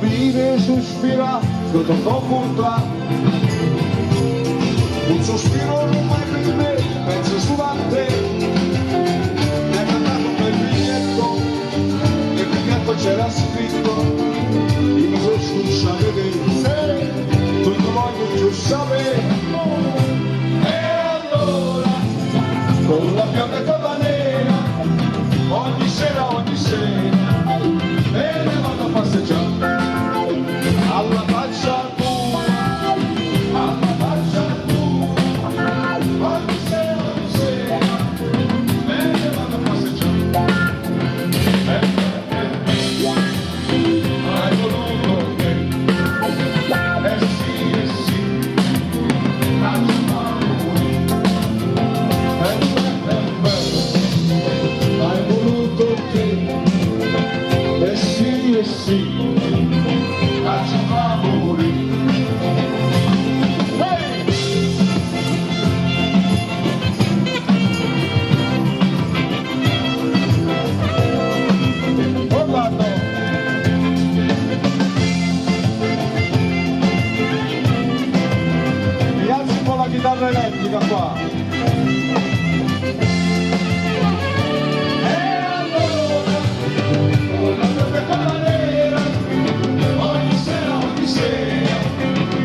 Me vide 'e suspirà, che te fò purtà. Un sospiro non mai per me, penso solo a te. Mi hai mandato un bel biglietto, nel biglietto c'era scritto, io mi sono scocciato 'e te, tu non voglio più sapere. E allora, con la bionda colla nera, ogni sera, me ne vado a passeggiare, alla faccia tua, alla faccia tua, ogni sera, me ne vado a passeggiare. Eh, eh, hai voluto te, eh sì, t'aggia morì. Eh, eh, eh, hai voluto te, eh sì, t'aggia morì. Hey! Orlando! Mi alzi un po' la chitarra elettrica qua. E allora, con la bionda colla nera, ogni sera,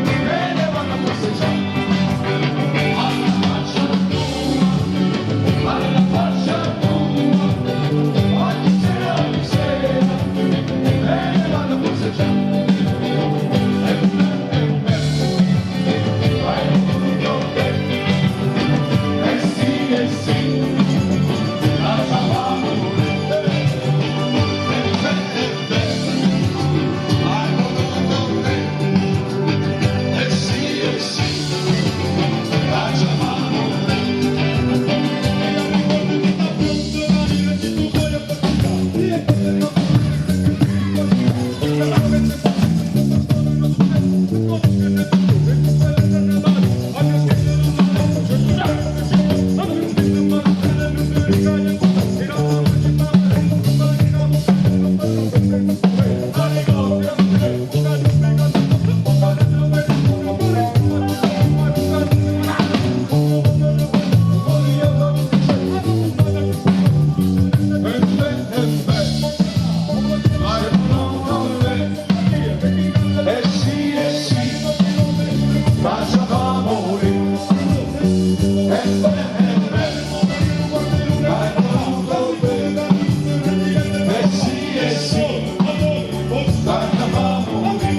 me ne vado a passeggiare. Alla faccia tua, alla faccia tua, ogni sera, me ne vado a passeggiare. Eh, eh, eh, hai voluto te, eh sì, t'aggia morì. Eh, eh, eh, hai voluto te, eh sì, t'aggia morì. Eh sì, t'aggia morì. Eh beh, beh, hai voluto te. Eh sì, t'aggia morì.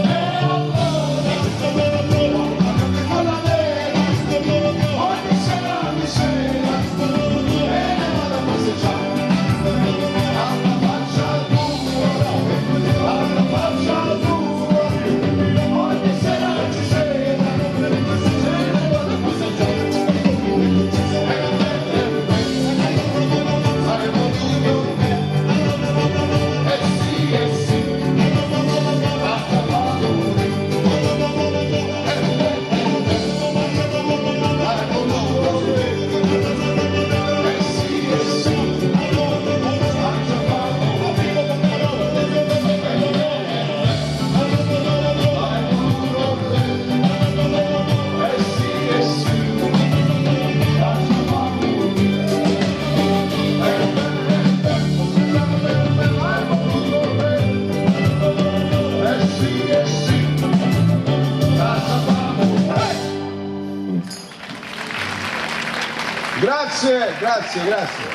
E allora, con la nera, ogni sera, me ne vado a passeggiare. Alla faccia tua, alla faccia tua, ogni sera, me ne vado a passeggiare. Eh, eh, eh, hai voluto te, eh sì, t'aggia morì. Eh, eh, eh, hai voluto te, eh sì, t'aggia morì. Hai voluto te, eh sì, t'aggia morì. Eh, eh, eh, hai voluto te, eh sì, t'aggia morì. Grazie, grazie, grazie.